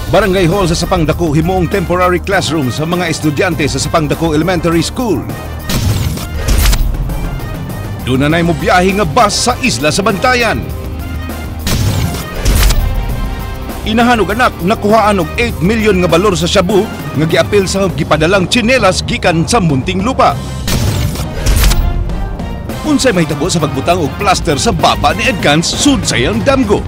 Barangay Hall sa Sapang Dako himuong temporary classroom sa mga estudyante sa Sapang Dako Elementary School. Doon na mo biyahe nga bus sa isla sa Bantayan. Inahan og anak nakuhaan og 8 million nga balor sa shabu nga giapil sa gipadalang tsinelas gikan sa Muntinlupa. Unsay mahitabo sa pagbutang og plaster sa baba ni Edgans sud sa iyang damgo?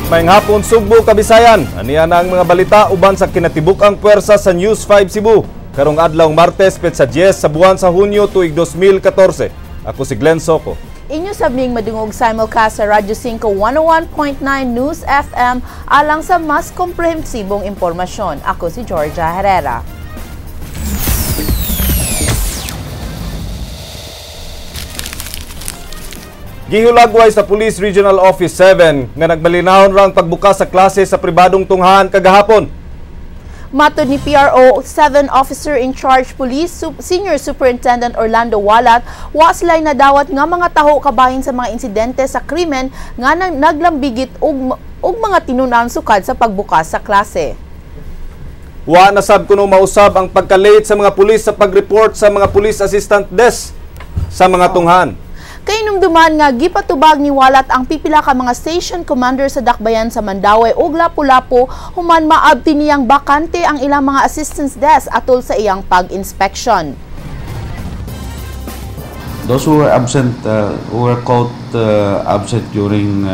Maayong hapon, Sugbo, Kabisayan. Aniya na ang mga balita uban sa kinatibuk-ang puwersa sa News 5 Cebu. Karong adlaw Martes, petsa 10 sa buwan sa Hunyo tuig 2014. Ako si Glenn Soco. Inyo sabing madungog simulcast sa Radyo 5 101.9 News FM alang sa mas komprehensibong impormasyon. Ako si Georgia Herrera. Gihulagway sa Police Regional Office 7 nga nagmalinahon ra ang pagbukas sa klase sa pribadong tunghaan kagahapon. Matod ni PRO 7 Officer in Charge Police Senior Superintendent Orlando Walat, wa sila'y nadawat nga mga taho kabahin sa mga insidente sa krimen nga naglambigit og mga tinunan sukad sa pagbukas sa klase. Wa na sab kuno mausab ang pagka-late sa mga pulis sa pag-report sa mga police assistant desk sa mga tunghaan. Kainumduman nga gipatubag ni Walat ang pipila ka mga station commander sa Dakbayan sa Mandaue ug Lapu-Lapu human maabti niyang bakante ang ilang mga assistance desk atol sa iyang pag-inspection. Those who were absent, who were caught absent during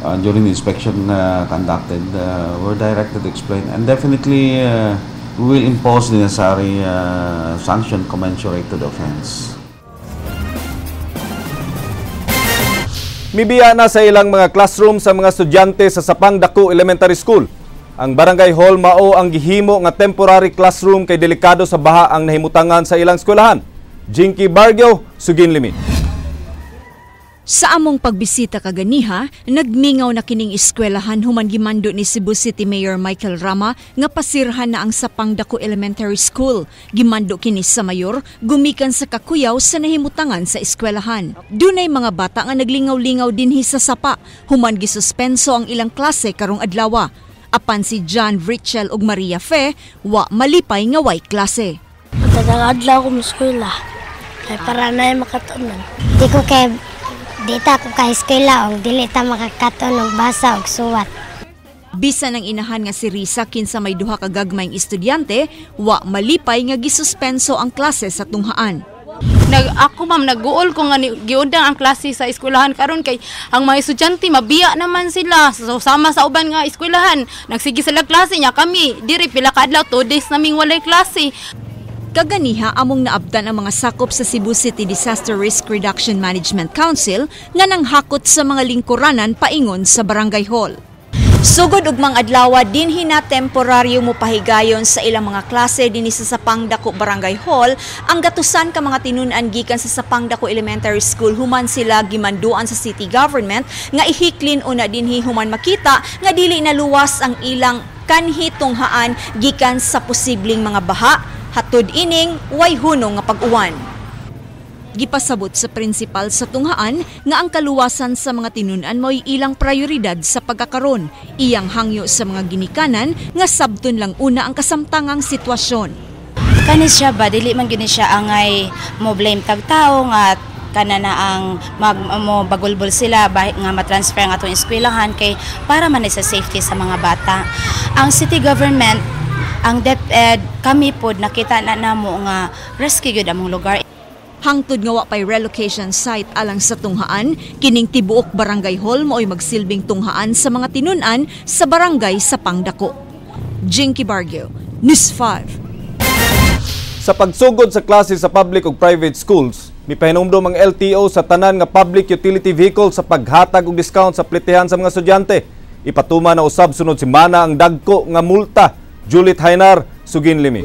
the inspection conducted, were directed to explain, and definitely we will impose the necessary sanction commensurate to the offense. Mibiya na sa ilang mga classroom sa mga estudyante sa Sapang Dako Elementary School. Ang Barangay Hall mao ang gihimo nga temporary classroom kay delikado sa baha ang nahimutangan sa ilang eskwelahan. Jinky Bargio, Sugin Limi. Sa among pagbisita kaganiha, nagmingaw na kining eskwelahan human gimando ni Cebu City Mayor Michael Rama nga pasirhan na ang Sapang Dako Elementary School. Gimando kini sa mayor, gumikan sa kakuyaw sa nahimutangan sa eskwelahan. Dunay mga bata nga naglingaw-lingaw dinhi sa sapa, human gisuspenso ang ilang klase karong adlawa. Apan si John Richel ug Maria Fe, wa malipay nga way klase. Pagkadang adlaw ko eskwela, ay para na makatunan. Di ko kay dita ko ka eskwela og dili ta makakaton og basa og suwat. Bisan ang inahan nga si Risa kinsa may duha ka gagmayng estudyante, wa malipay nga gisuspenso ang klase sa tunghaan. Ako ma'am, nag-uol ko nga giundang ang klase sa eskwelahan karon kay ang mga estudyante mabiya naman sila. So sama sa uban nga eskwelahan, nagsige sila klase nya kami diri pila ka adlaw, 2 days naming walay klase. Kaganiha among naabtan ang mga sakop sa Cebu City Disaster Risk Reduction Management Council nga nanghakot sa mga lingkuranan paingon sa Barangay Hall. Sugod og mga adlaw dinhi na temporaryo mo pahigayon sa ilang mga klase dinhi sa Sapang Dako Barangay Hall ang gatusan ka mga tinun-an gikan sa Sapang Dako Elementary School human sila gimanduan sa city government nga ihiklin una dinhi human makita nga dili na luwas ang ilang kanhi tunghaan gikan sa posibleng mga baha hatud ining way hunong nga pag-uwan. Gipasabot sa prinsipal sa tunghaan nga ang kaluwasan sa mga tinun-an mo'y ilang prioridad sa pagkakaron. Iyang hangyo sa mga ginikanan nga sabton lang una ang kasamtangang sitwasyon. Kani siya ba, dili man gini siya angay mo blame tag tao nga kana na ang mo bagulbol sila bahit nga matransfer ang atong eskwelahan kay para man sa safety sa mga bata. Ang city government, ang DepEd, kami pod nakita na namo nga risky gyud among lugar. Hangtod nga wa pay relocation site alang sa tunghaan, kining tibuok Barangay Hall mao'y magsilbing tunghaan sa mga tinun-an sa barangay sa Pangdako. Jinky Bargio, News 5. Sa pagsugod sa klase sa public ug private schools, mipahinumdom ang LTO sa tanan nga public utility vehicle sa paghatag og discount sa plitehan sa mga estudyante. Ipatuma na usab sunod semana ang dagko nga multa. Juliet Hainar, Sugin Limi.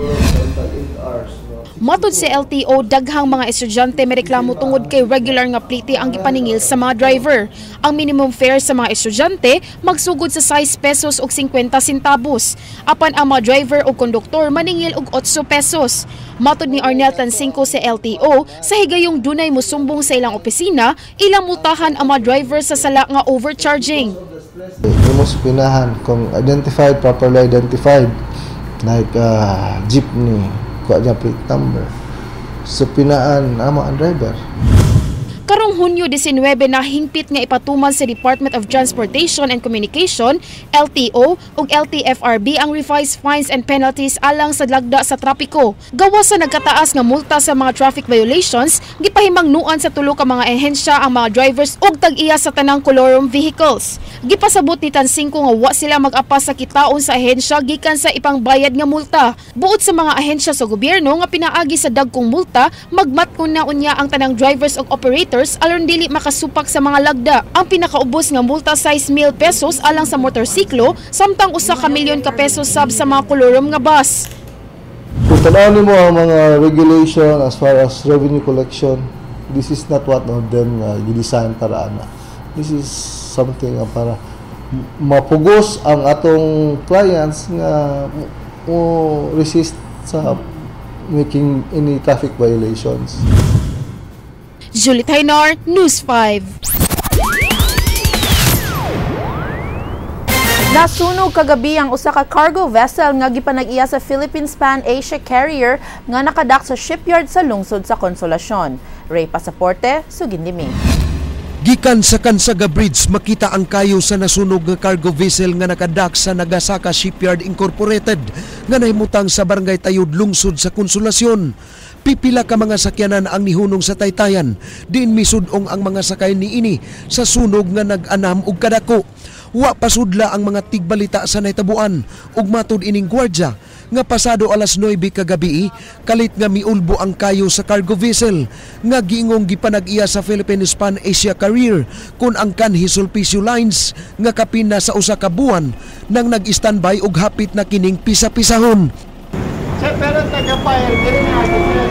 Matod sa LTO, daghang mga estudyante mereklamo tungod kay regular nga plite ang gipaningil sa mga driver. Ang minimum fare sa mga estudyante magsugod sa 6 pesos ug 50 centavos. Apan ang mga driver o konduktor maningil og 8 pesos. Matod ni Arnel Tancinco sa LTO, sa higayong dunay musumbong sa ilang opisina, ilang multahan ang mga driver sa sala nga overcharging. Imo pinahan kung identified, properly identified, like jeepney, kuha niya plate number. So pinaan amo ang driver. Karong Hunyo 19 na hingpit nga ipatuman sa Department of Transportation and Communication, LTO ug LTFRB ang revised fines and penalties alang sa lagda sa trapiko. Gawas sa nagkataas nga multa sa mga traffic violations, gipahimangnuan sa tulo ka mga ehensya ang mga drivers ug tag-iya sa tanang kolorum vehicles. Gipasabot ni Tansingco nga wa sila mag-apas sa kitaon sa ahensya gikan sa ipangbayad nga multa. Buot sa mga ahensya sa gobyerno nga pinaagi sa dagkong multa, magmatkon na unya ang tanang drivers ug operators aron dili makasupak sa mga lagda. Ang pinakaubos nga multa 6,000 pesos alang sa motorsiklo, samtang 1 ka milyon ka pesos sab sa mga kolorum nga bus. Kung tan-awon nimo ang mga regulation as far as revenue collection, this is not one of them nga gi-design para ana. This is something nga para mapugos ang atong clients nga mo resist sa making any traffic violations. Julie Tainar, News 5. Nasunog kagabi ang usa ka cargo vessel nga gipanag-iya sa Philippine Span Asia Carrier nga nakadak sa shipyard sa lungsod sa Consolacion. Ray Pasaporte, Sugindimi. Gikan sa Kansaga Bridge, makita ang kayo sa nasunog nga cargo vessel nga nakadak sa Nagasaka Shipyard Incorporated nga nahimutang sa Barangay Tayod, lungsod sa Konsolasyon. Pipila ka mga sakyanan ang nihunong sa taytayan, diin misudong ang mga sakay niini sa sunog nga nag-anam og kadako. Wa pasudla ang mga tigbalita sa nahitabuan ug matud ining gwardya nga pasado alas 9 kagabi kalit nga miulbo ang kayo sa cargo vessel nga giingong gipanag-iya sa Philippine Span Asia Carrier kun ang kanhi Sulpicio Lines nga kapin na sa 1 ka buwan nang nag-standby og hapit na kining pisa-pisahon. Sir, pero taga-fire din natin, sir.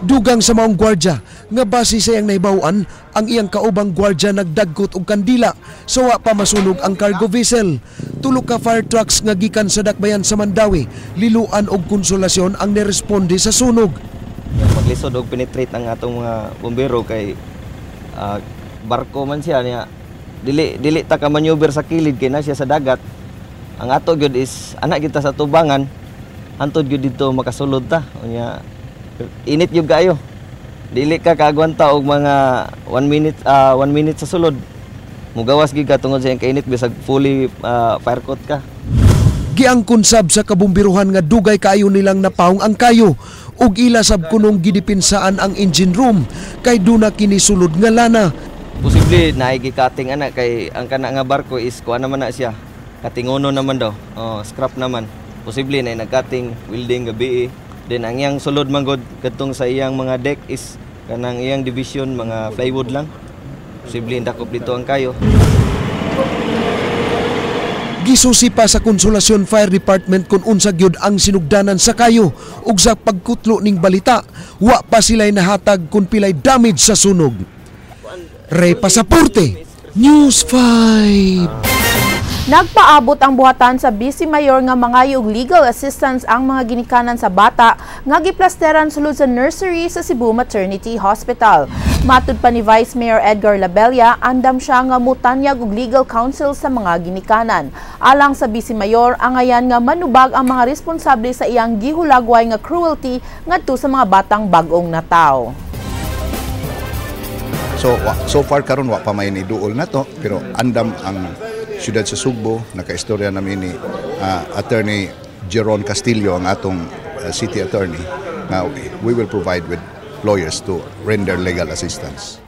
Dugang sa maong gwardya nga base sa iyang nahibaw-an, ang iyang kaubang gwardya nagdagkot og kandila sa wa pa masunog ang cargo vessel. Tulo ka fire trucks nga gikan sa dakbayan sa Mandaue, Liloan og Konsolasyon ang niresponde sa sunog. Maglisod og penetrate ang atong mga bombero kay barko man siya niya, dili dili ta ka maneuver sa kilid kay na siya sa dagat. Ang ato gyud is ana kita sa tubangan hantod gyud dito makasulod ta. Unya init gyud kaayo, dili ka kaagwanta og mga 1 minute, 1 minute sa sulod, mugawas gyud ka tungod sa iyang kainit bisag fully fire coat ka. Giangkon sab sa kabumbiruhan nga dugay kaayo nilang napawong ang kayo ug ila sab kunong gidepinsaan ang engine room kay duna kini sulod nga lana. Posible naay gikating ana kay ang kana nga barko is kuan naman na siya. Katingono naman daw. Oh, scrap naman. Posible na nagkating welding gabi. Then ang iyang sulod man gud kadtong sa iyang mga deck is kanang iyang division, mga plywood lang. Posible dakop dito ang kayo. Gisusi pa sa Konsolasyon Fire Department kung unsa gyud ang sinugdanan sa kayo ug sa pagkutlo ning balita, wa pa sila'y nahatag kung pilay damage sa sunog. Ray Pasaporte, News 5. Nagpaabot ang buhatan sa Vice Mayor nga mangayo og legal assistance ang mga ginikanan sa bata nga giplasteran sulod sa nursery sa Cebu Maternity Hospital. Matud pa ni Vice Mayor Edgar Labella, andam siya nga mutanyag og legal counsel sa mga ginikanan. Alang sa Vice Mayor, angayan nga manubag ang mga responsable sa iyang gihulagway nga cruelty ngadto sa mga batang bag-ong nataw. So so far karon wa pa may niduol na to, pero andam ang siyudad sa Sugbo. Nakaistorya namin ni Attorney Jeron Castillo, ang atong city attorney, nga we will provide with lawyers to render legal assistance.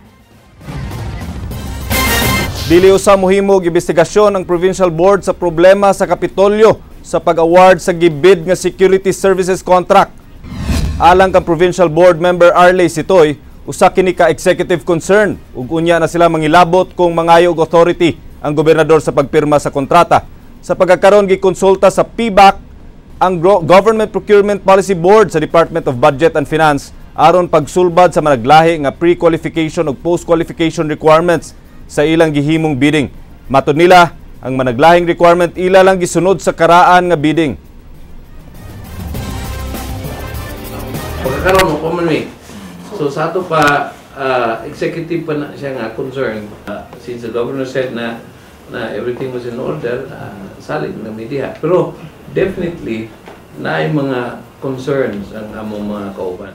Dili usa mohimo og investigasyon ang Provincial Board sa problema sa Kapitolyo sa pag-award sa gibid nga security services contract. Alang kang Provincial Board Member Arley Sitoy, usa kini ka executive concern ug unya na sila mangilabot kung mangayo og authority ang gobernador sa pagpirma sa kontrata. Sa pagkakaron, gikonsulta sa PBAC ang Government Procurement Policy Board sa Department of Budget and Finance aron pagsulbad sa managlahi nga pre-qualification ug post-qualification requirements sa ilang gihimong bidding. Matod nila, ang managlahing requirement ila lang gisunod sa karaan nga bidding. Pagkakaroon mo, common way. So sa ato pa, executive pa na siya nga concern. Since the governor said na everything was in order, salig na media. Pero definitely, naay mga concerns ang among mga kauban.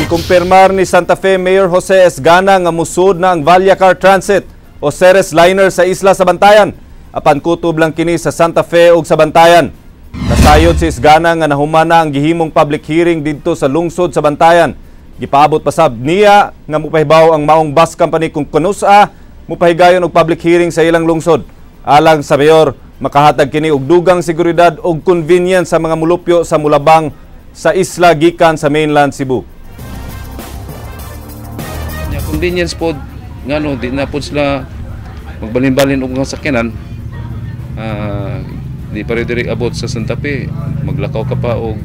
Gikumpirmar ni Santa Fe Mayor Jose Esgana nga musud na ang Vallacar Transit o Ceres Liner sa isla sa Bantayan. Apan kutob lang kini sa Santa Fe ug sa Bantayan. Nasayod si Esgana nga nahumana ang gihimong public hearing didto sa lungsod sa Bantayan. Gipaabot pasab niya nga mupahibaw ang maong bus company kung kanusa mupahigayon og public hearing sa ilang lungsod. Alang sa mayor, makahatag kini og dugang seguridad ug convenience sa mga mulupyo sa mulabang sa isla gikan sa mainland Cebu. Convenience pod ngano di na pod sila magbalin-balin og mga sakyanan. Di pa rin diri abot sa Santa Fe, maglakaw ka pa og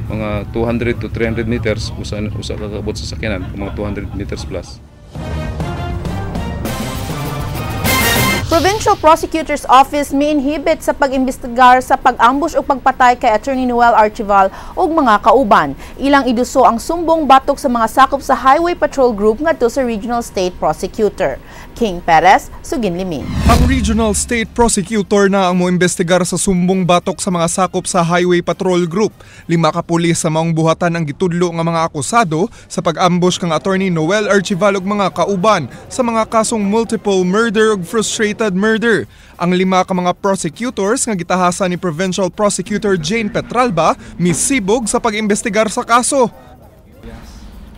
mga 200 to 300 meters usa ka kaabot sa sakyanan, mga 200 meters plus. Provincial Prosecutor's Office miinhibit sa pag-imbestigar sa pag-ambush o pagpatay kay Attorney Noel Archival ug mga kauban. Ilang iduso ang sumbong batok sa mga sakop sa Highway Patrol Group ngadto sa Regional State Prosecutor. King Perez, Suginlimi. Ang Regional State Prosecutor na ang moimbestigar sa sumbong batok sa mga sakop sa Highway Patrol Group. 5 ka pulis sa maong buhatan ang gitudlo nga mga akusado sa pag-ambush kang Attorney Noel Archival ug mga kauban sa mga kasong multiple murder ug frustrated murder. Ang 5 ka mga prosecutors nga gitahasan ni Provincial Prosecutor Jane Petralba misibog sa pag-imbestigar sa kaso.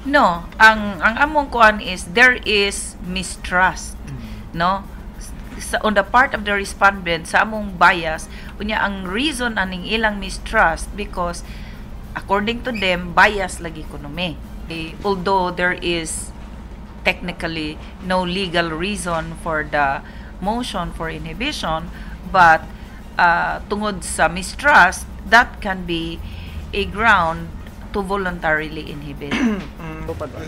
No, ang among kuan is there is mistrust, no? Sa, on the part of the respondent sa among bias, unya ang reason aning ilang mistrust because according to them bias lagi kuno mi. Although there is technically no legal reason for the motion for inhibition, but tungod sa mistrust, that can be a ground to voluntarily inhibit.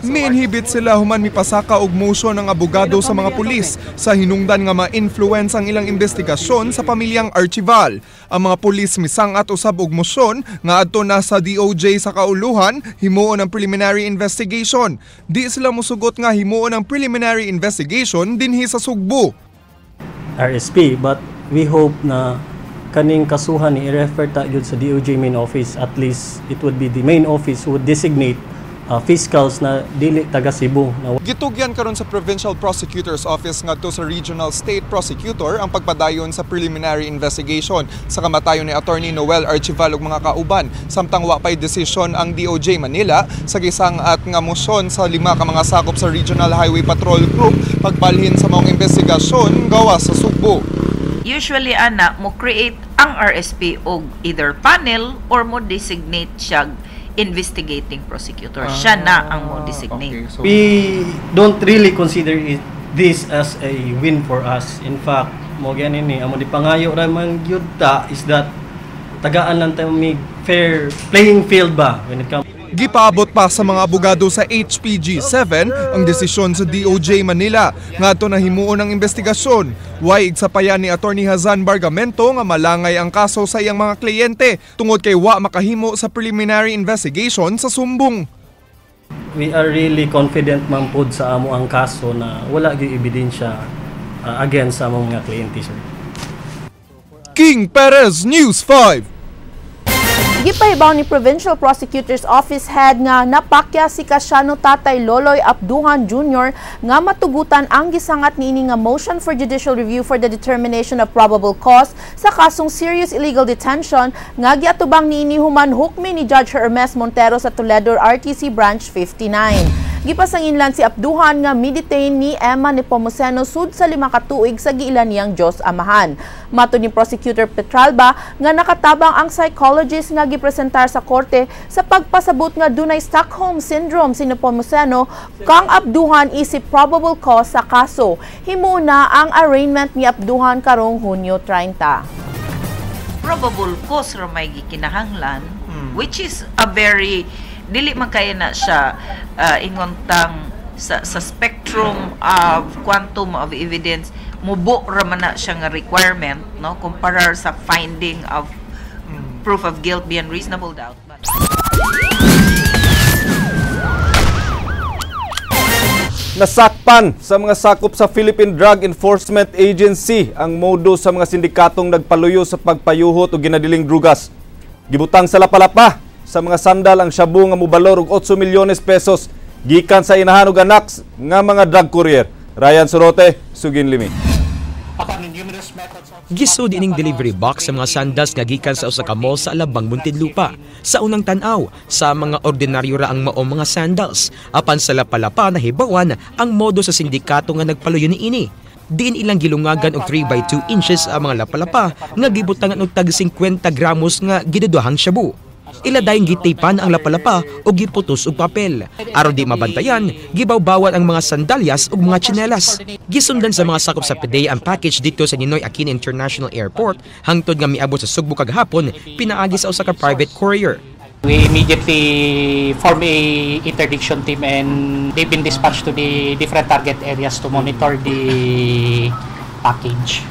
Ni-inhibit sila human mipasaka og motion ng abogado sa mga pulis sa hinungdan nga ma-influence ang ilang investigasyon sa pamilyang Archival. Ang mga pulis misangat usab og motion nga adto na sa DOJ sa kauluhan himuon ang preliminary investigation. Di sila mosugot nga himuon ang preliminary investigation dinhi sa Sugbo. RSP, but we hope na kaning kasuhan ni i-refer ta gyud sa DOJ main office. At least it would be the main office who would designate fiscals na dili taga Cebu. Gitugyan karon sa Provincial Prosecutor's Office ngadto sa Regional State Prosecutor ang pagpadayon sa preliminary investigation sa kamatayon ni Attorney Noel Archival ug mga kauban, samtang wa pay desisyon ang DOJ Manila sa gisang-at nga motion sa 5 ka mga sakop sa Regional Highway Patrol Group pagbalhin sa maong investigasyon gawas sa Sugbo. Usually ana mo create ang RSP og either panel or mo designate siya investigating prosecutor. Siya na ang mo designate. Okay, so we don't really consider this as a win for us. In fact, mo ganin ni amo di pangayo ra man gyud ta is that tagaan lang tayo may fair playing field ba when it comes. Gipaabot pa sa mga abogado sa HPG-7 ang desisyon sa DOJ Manila ngadto na himuon ang investigasyon. Way igsapayan ni Attorney Hazan Bargamento nga malangay ang kaso sa iyang mga kliyente tungod kay wa makahimo sa preliminary investigation sa sumbong. We are really confident man pod sa amo ang kaso na wala gyud ebidensya against sa among mga kliyente, sir. King Perez, News 5. Gipahibaw ni Provincial Prosecutor's Office Head nga napakya si Casiano Tatay Loloy Apduhan Jr. nga matugutan ang gisangat niini nga motion for judicial review for the determination of probable cause sa kasong serious illegal detention nga giatubang niini human hukmi ni Judge Hermes Montero sa Toledo RTC Branch 59. Gipasanginlan si Apduhan nga midetain ni Emma Nepomuceno sud sa 5 ka tuig sa giilan niyang Diyos Amahan. Matod ni Prosecutor Petralba nga nakatabang ang psychologist nga gipresentar sa korte sa pagpasabot nga dunay Stockholm Syndrome si Nepomuceno kang Apduhan isip probable cause sa kaso. Himuna ang arraignment ni Apduhan karong Hunyo 30. probable cause ra may gikinahanglan, which is a very dili man kaya na siya ingon tang sa spectrum of quantum of evidence, mubo ra man na siya nga requirement, no, kumpara sa finding of proof of guilt beyond reasonable doubt. But Nasakpan sa mga sakop sa Philippine Drug Enforcement Agency ang modo sa mga sindikatong nagpaluyo sa pagpayuhot o ginadiling drugas. Gibutang sa lapalapa sa mga sandal ang shabu nga mobalor og 8 milyones pesos gikan sa inahan og anak nga mga drug courier. Ryan Sorote, Sugin Limi. Gisud ining delivery box sa mga sandals nga gikan sa usa ka mall sa Alabang, Muntinlupa. Sa unang tan-aw, sa mga ordinaryo ra ang maong mga sandals, apan sa lapalapa nahibawan ang modo sa sindikato nga nagpaluyo niini. Diin ilang gilungagan og 3 by 2 inches ang mga lapalapa nga gibutangan og tag 50 gramos nga giduduhang shabu. Ila dayong gitipan ang lapalapa o giputos og papel. Aron di mabantayan, gibawbawan ang mga sandalyas ug mga tsinelas. Gisundan sa mga sakop sa PDEA ang package dito sa Ninoy Aquino International Airport hangtod nga miabot sa Sugbo kagahapon pinaagi sa usa ka private courier. We immediately form a interdiction team and they've been dispatched to the different target areas to monitor the package.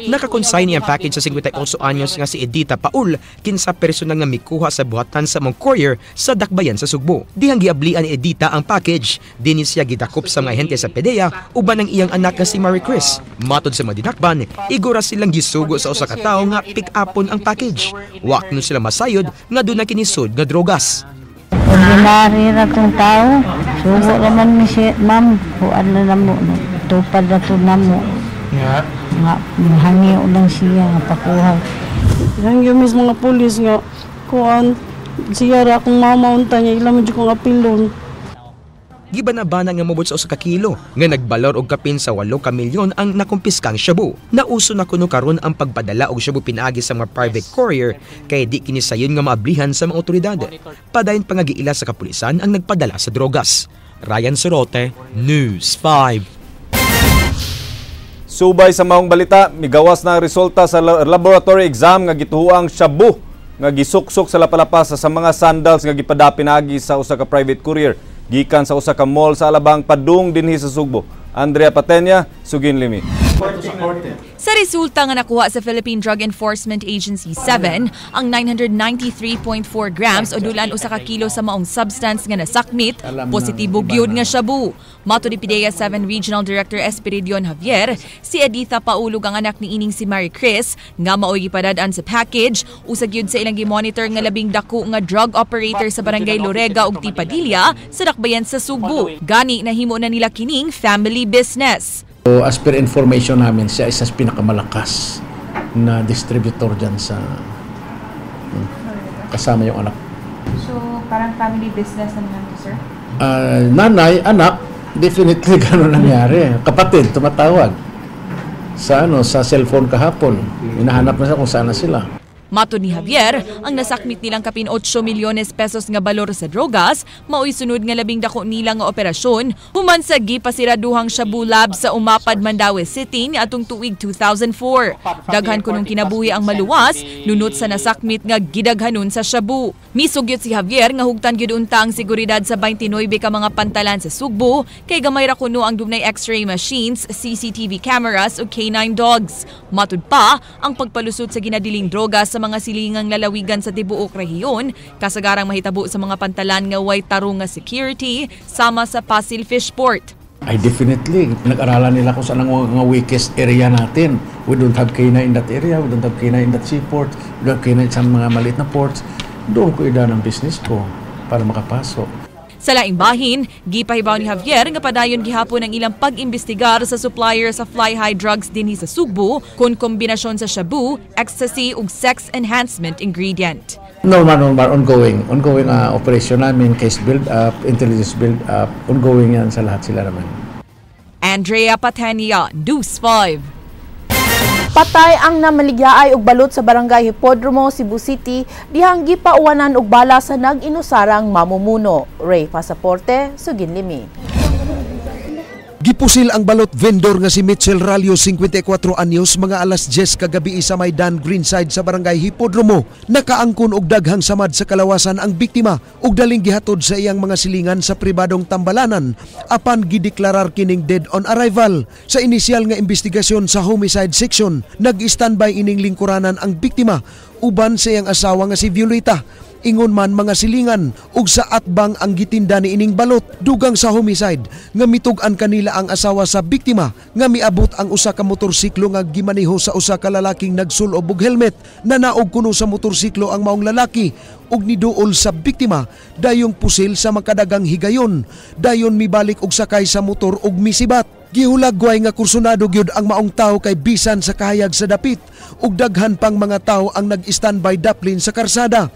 Nakakonsign ang package sa 58 anyos nga si Edita Paul, kinsa personal nga mikuha sa buhatan sa mong courier sa Dakbayan sa Sugbo. Dihang giablian ni Edita ang package, dinhi siya gidakop sa mga ahente sa PDEA uban ang iyang anak nga si Marie Chris. Matod sa mga dinakban, igora silang gisugo sa usa ka tawo nga pick-upon ang package. Wa kuno sila masayod nga duna kinisud nga drogas. Ordinary ra tong tao, sugo raman mi si ma'am, huan na namo, tupad na to namo. Nga hangyo lang siya nga pakuha. Hangyo mismo nga pulis nga kuan siya ra akong mama unta niya ila man jud kong apilon. Gibanabana nga mobot sa usa ka kilo nga nagbalor og kapin sa 8 ka milyon ang nakumpiskang shabu. Nauso na kuno karon ang pagpadala og shabu pinaagi sa mga private courier kay di kini sayon nga maablihan sa mga otoridad. Padayon pa nga giila sa kapulisan ang nagpadala sa drogas. Ryan Sorote, News 5. Subay sa maong balita, migawas na ang resulta sa laboratory exam nga gituhuang shabu nga gisuksok sa lapalapa sa mga sandals nga gipadapinagi sa usa ka private courier gikan sa usa ka mall sa Alabang padung dinhi sa Sugbo. Andrea Patenya, Sugin Limi. Sa resulta nga nakuha sa Philippine Drug Enforcement Agency 7, ang 993.4 grams o dulaan usa ka kilo sa maong substance nga nasakmit, positibo gyud nga shabu. Matod ni PDEA 7 Regional Director Espiridion Javier, si Editha Paulog ang anak ni ining si Mary Chris nga maoy gipadad-an sa package, usa gyud sa ilang gi-monitor nga labing dako nga drug operator sa barangay Lorega ug Tipadilla sa Dakbayan sa Sugbo. Gani nahimo na nila kining family business. So, as per information namin, siya isa sa pinakamalakas na distributor dyan sa kasama yung anak. So, parang family business naman to, sir? Nanay, anak, definitely gano'n nangyari. Kapatid, tumatawag. Sa, sa cellphone kahapon. Hinahanap na siya kung saan na sila. Matod ni Javier, ang nasakmit nilang kapin 8 milyones pesos nga balor sa drogas, maoy sunod nga labing dako nila nga operasyon, human sa gipasiraduhang Shabu Lab sa Umapad, Mandaue City niadtong tuig 2004. Daghan kunong kinabuhi ang maluwas, lunot sa nasakmit nga gidaghanon sa shabu. Misugyot si Javier nga hugtan gyud unta ang seguridad sa 29 ka mga pantalan sa Sugbo, kay gamay ra kuno ang dunay x-ray machines, CCTV cameras ug K9 dogs. Matud pa, ang pagpalusot sa ginadiling droga sa mga silingang lalawigan sa tibuok rehiyon, kasagarang mahitabo sa mga pantalan nga way tarong nga security sama sa Pasil Fishport. Ay definitely, nag-aralan nila kung saan ang mga weakest area natin. We don't have K9 in that area, we don't have K9 in that seaport, we don't have K9 sa mga maliit na ports. Doon ko idaan ang business ko para makapasok. Sa laing bahin, gipahibaw ni Javier nga padayon gihapon ang ilang pag-imbestigar sa supplier sa Fly High Drugs dinhi sa Sugbo kon kombinasyon sa shabu, ecstasy ug sex enhancement ingredient. Normal, ongoing. Ongoing operation namin, case build up, intelligence build up, ongoing yan sa lahat sila naman. Andrea Patenia, News 5. Patay ang namaligyaay og balot sa barangay Hipodromo, Cebu City, dihang gipauwanan og bala sa nag-inusarang mamumuno. Ray Pasaporte, Sugin Limi. Gipusil ang balot vendor nga si Mitchell Ralio, 54 anyos, mga alas 10 kagabi sa Maidan Greenside sa Barangay Hipodromo. Nakaangkon og daghang samad sa kalawasan ang biktima ug daling gihatod sa iyang mga silingan sa pribadong tambalanan apan gideklarar kining dead on arrival. Sa inisyal nga investigasyon sa homicide section, nag-standby ining lingkuranan ang biktima uban sa iyang asawa nga si Violeta. Ingon man mga silingan ug sa atbang ang gitinda ni ining balot dugang sa homicide nga mitug-an kanila ang asawa sa biktima nga miabot ang usa ka motorsiklo nga gimaneho sa usa ka lalaking nagsulob og helmet. Nanaog kuno sa motorsiklo ang maong lalaki ug niduol sa biktima dayong pusil sa makadagang higayon, dayon mibalik og sakay sa motor ug misibat. Gihulagway nga kursunado gyud ang maong tawo kay bisan sa kahayag sa dapit ug daghan pang mga tawo ang nag-standby daplin sa karsada.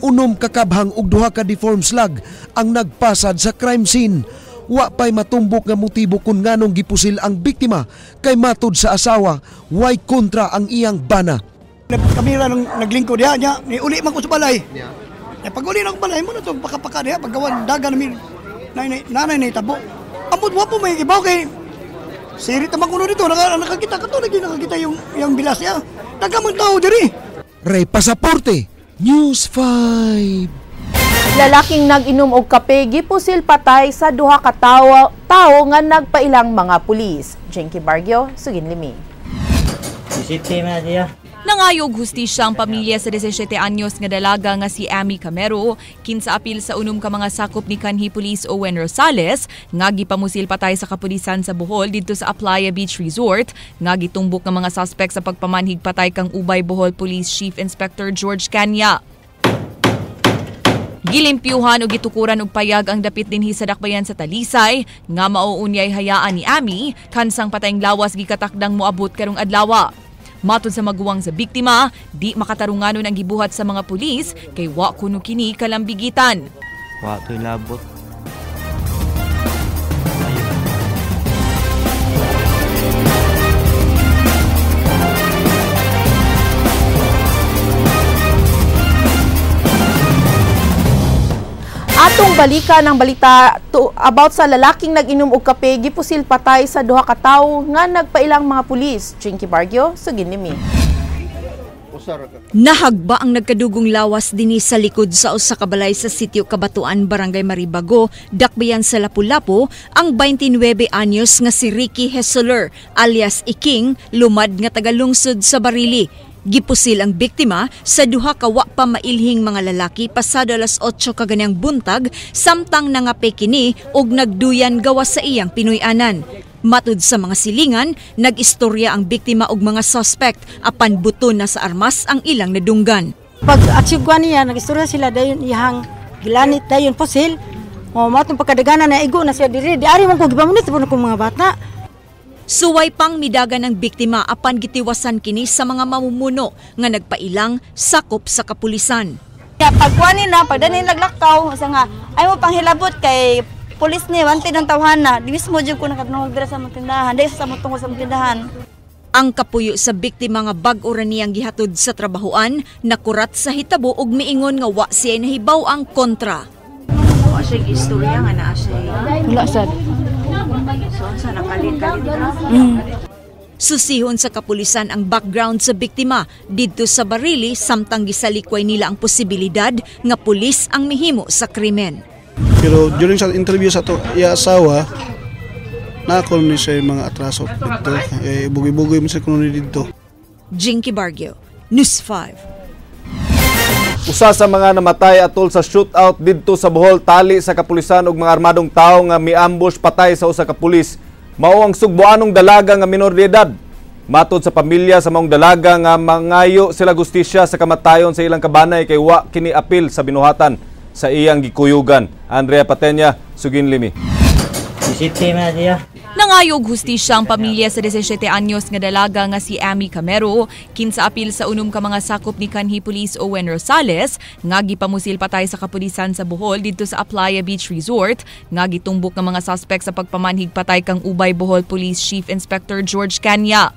6 ka kabhang ug 2 ka deformed slug ang nagpasad sa crime scene. Wa pay matumbok nga motibo kun nganong gipusil ang biktima kay matud sa asawa, way kontra ang iyang bana. Kamera nung naglingkod diha niya, ni uli man ko sa balay. Yeah. Pag uli na ko balay mo na to pakapaka diha paggawan dagan namin nanay ni tabo. Amot wa po may ibaw kay sirit man kuno dito nakakita ka to lagi nakakita yung bilas niya. Dagan man tao diri. Ray Pasaporte, News 5. Lalaking nag-inom og kape gipusil patay sa duha ka tawo nga nagpailang mga pulis. Jinky Bargio, sugin limi. Nangayog hustisya ang pamilya sa 17 anyos nga dalaga nga si Amy Camero kinsa apil sa 6 ka mga sakop ni kanhi Police Owen Rosales nga gipamusil patay sa kapulisan sa Bohol didto sa Aplaya Beach Resort nga gitumbok nga mga suspect sa pagpamanhig patay kang Ubay Bohol Police Chief Inspector George Canya. Gilimpyuhan o gitukuran og payag ang dapit dinhi sa dakbayan sa Talisay nga mauunyay hayaan ni Amy kansang patayng lawas gikatakdang moabot karong adlawa. Matod sa maguwang sa biktima, di makatarunganon ang gibuhat sa mga pulis kay wa kuno kini kalambigitan. Wa to'y labot. Atong balikan ang balita about sa lalaking nag-inom og kape gipusil patay sa duha ka tawo nga nagpailang mga pulis. Jinky Bargio, sugin limi. Nahagba ang nagkadugong lawas dinhi sa likod sa usa ka balay sa sitio Kabatuan, Barangay Maribago, dakbayan sa Lapu-Lapu, ang 29 anyos nga si Ricky Hesoler alias Iking, lumad nga tagalungsod sa Barili. Gipusil ang biktima sa duha ka wa pa mailhing mga lalaki pasado alas 8 kaganyang buntag samtang nangape kini og nagduyan gawas sa iyang Pinoy-anan. Matud sa mga silingan, nag-istorya ang biktima og mga suspect apan buto na sa armas ang ilang nadunggan. Pag atsugwan niya, nag-istorya sila dayon iyang gilanit dayon pusil. O matong pagkadaganan na igo na siya diri, di ari man ko gipamunit po ko mga bata. Suway pang midagan ang biktima apan gitiwasan kini sa mga mamumuno nga nagpailang sakop sa kapulisan. Pagkuanin na, pagdanin naglakaw, sa nga, ay mo panghilabot kay pulis ni, wanted ng tawhana, di mismo dyan ko nakadungog dira sa mong tindahan, di sa mong tungkol sa mong tindahan. Ang kapuyo sa biktima nga bag-o ra niyang gihatod sa trabahoan, nakurat sa hitabo ug miingon nga wa siya nahibaw ang kontra. Wa siya istorya nga naa siya. Wala sad. So unsa nakalit-kalit ka? Susihon sa kapulisan ang background sa biktima didto sa Barili samtang gisalikway nila ang posibilidad nga pulis ang mihimo sa krimen. Pero during sa interview sa to iya asawa, naakol ni siya yung mga atraso dito. Eh, bugoy-bugoy mo siya kuno ni dito. Jinky Bargio, News 5. Usa sa mga namatay atol sa shootout didto sa Bohol tali sa kapulisan og mga armadong tawo nga miambush patay sa usa ka pulis. Mao ang sugboanong dalaga nga minor de edad. Matod sa pamilya sa maong dalaga nga mangayo sila gustisya sa kamatayon sa ilang kabanay kay wa kini apil sa binuhatan sa iyang gikuyugan. Andrea Patenya, sugin limi. Nangayog hustisya ang pamilya sa 17 anyos nga dalaga nga si Amy Camero kinsa apil sa 6 ka mga sakop ni kanhi Police Owen Rosales nga gipamusil patay sa kapulisan sa Bohol didto sa Aplaya Beach Resort nga gitumbok nga mga suspect sa pagpamanhig patay kang Ubay Bohol Police Chief Inspector George Canya.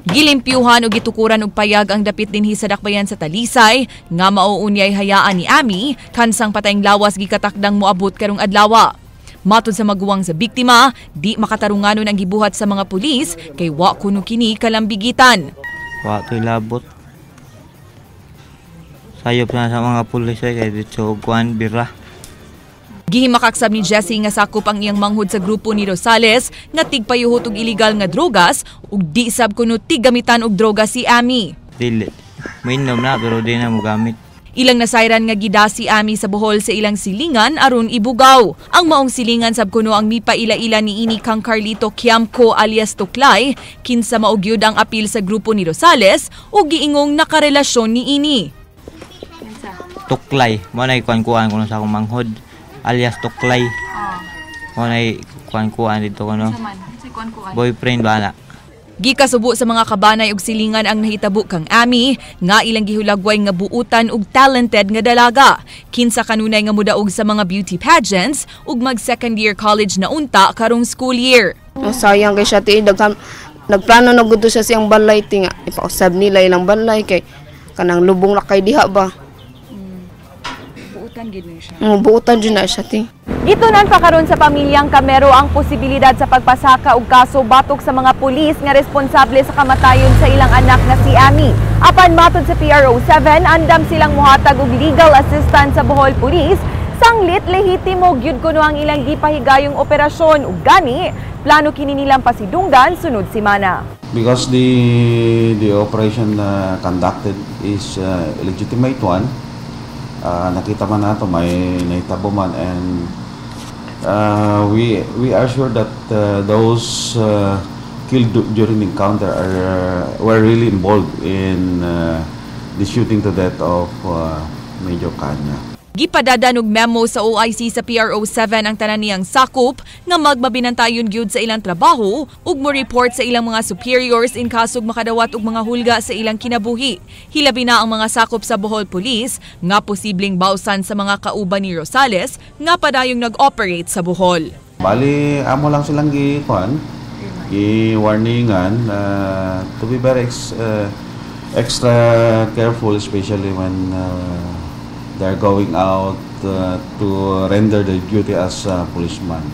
Gilimpyuhan o gitukuran og payag ang dapit dinhi sa dakbayan sa Talisay nga mauunyay hayaan ni Amy kansang patayng lawas gikatakdang moabot karong adlawa. Matod sa maguwang sa biktima, di makatarunganon ang gibuhat sa mga pulis kay wa kuno kini kalambigitan. Wa to'y labot. Sayop na sa mga pulis ay kay dito kuan bira. Gihimakaksab ni Jesse nga sakop ang iyang manghod sa grupo ni Rosales nga tigpayuhot og iligal nga drogas ug di sab kuno tiggamitan og droga si Ami. Dili. Mainom na pero di na mogamit. Ilang nasayran nga gida si Ami sa Bohol sa ilang silingan aron ibugaw. Ang maong silingan sab kuno ang mipaila-ila niini kang Carlito Kiamco alias Tuklay, kinsa mao gyud ang apil sa grupo ni Rosales ug giingong nakarelasyon niini. Tuklay, mo nay kuan-kuan kuno sa akong manghod alias Tuklay. Mo nay kuan-kuan dito kuno. Boyfriend ba na? Gikasubo sa mga kabanay og silingan ang nahitabo kang Ami nga ilang gihulagway nga buutan og talented nga dalaga. Kinsa kanunay nga mudaog sa mga beauty pageants ug mag second year college na unta karong school year. Oh, sayang kay siya ti daghan nagplano na gud siya siyang balay ti nga ipausab nila ilang balay kay kanang lubong na kay diha ba. Buutan gid na siya. Buutan jud na siya ti. Gitunan pa karon sa pamilyang Camero ang posibilidad sa pagpasaka og kaso batok sa mga pulis nga responsable sa kamatayon sa ilang anak na si Ami. Apan matod sa PRO 7, andam silang muhatag og legal assistance sa Bohol Police sanglit lehitimo gyud kuno ang ilang gipahigayong operasyon ug gani plano kini nilang pasidunggan sunod semana. Because the operation conducted is a legitimate one. Nakita man nato may nahitabo man and we are sure that those killed during the encounter are were really involved in the shooting to death of Major Kanya. Gipadadan og memo sa OIC sa PRO 7 ang tanan niyang sakop nga magmabinantayon gyud sa ilang trabaho ug mo report sa ilang mga superiors in kasog makadawat og mga hulga sa ilang kinabuhi. Hilabi na ang mga sakop sa Bohol Police nga posibleng bawsan sa mga kauban ni Rosales nga padayong nag-operate sa Bohol. Bali, amo lang silang gi kuan, gi warningan to be very extra careful, especially when they're going out to render their duty as a policeman.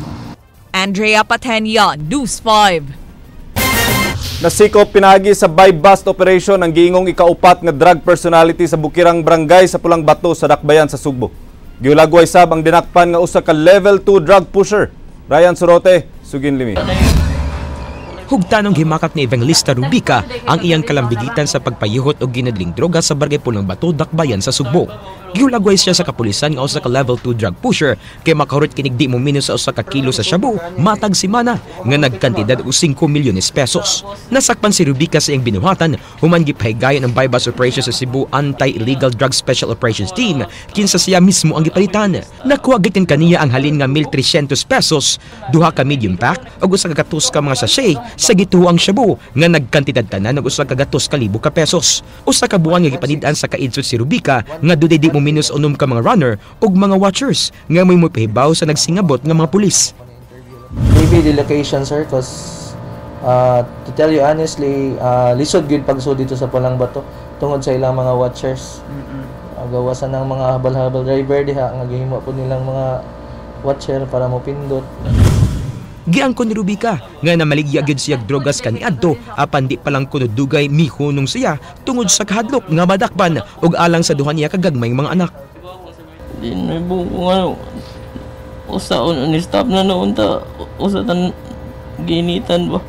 Andrea Patenia, News 5. Nasikop pinagi sa buy-bust operation ang giingong ikaupat nga drug personality sa Bukirang Barangay sa Pulang Bato sa Dakbayan sa Sugbo. Giulagway sab ang dinakpan nga usa ka level 2 drug pusher. Ryan Sorote, sugin limi. Hugtanong himakak ni Evangelista Rubica ang iyang kalambigitan sa pagpayuhot og ginadling droga sa Barangay Pulang Bato, Dakbayan sa Sugbo. Gihulagway siya sa kapulisan nga usa ka level 2 drug pusher kay makahurot kinig di mo minus sa 1 ka kilo sa shabu matag semana nga nagkantidad og 5 milyones pesos. Nasakpan si Rubica sa iyang binuhatan human gipahigayon ang buy-bust operation sa Cebu Anti-Illegal Drug Special Operations Team kinsa siya mismo ang gipalitan. Nakuha gikan kaniya ang halin nga 1,300 pesos, duha ka medium pack ug 100 ka mga sachet sa gituoang shabu nga nagkantidad tanan og 100,000 ka pesos. 1 ka buwan nga gipanid-an sa kaidsot si Rubica nga dunay di mo minus 6 ka mga runner ug mga watchers nga may mopahibaw sa nagsingabot nga mga pulis. Maybe the location, sir, cause to tell you honestly, lisod gyud pagsud dito sa Pulang Bato tungod sa ilang mga watchers. Gawasan ng mga habal-habal driver diha nga gihimo po nilang mga watcher para mo pindot. Giangkon ni Rubica nga namaligya gyud siya drogas kaniadto apan di pa lang kuno dugay mihunong siya tungod sa kahadlok nga madakpan ug alang sa duha niya kagagmayng mga anak. Di na kung ano, usaon ni stop na noon ta, usa tan ginitan ba.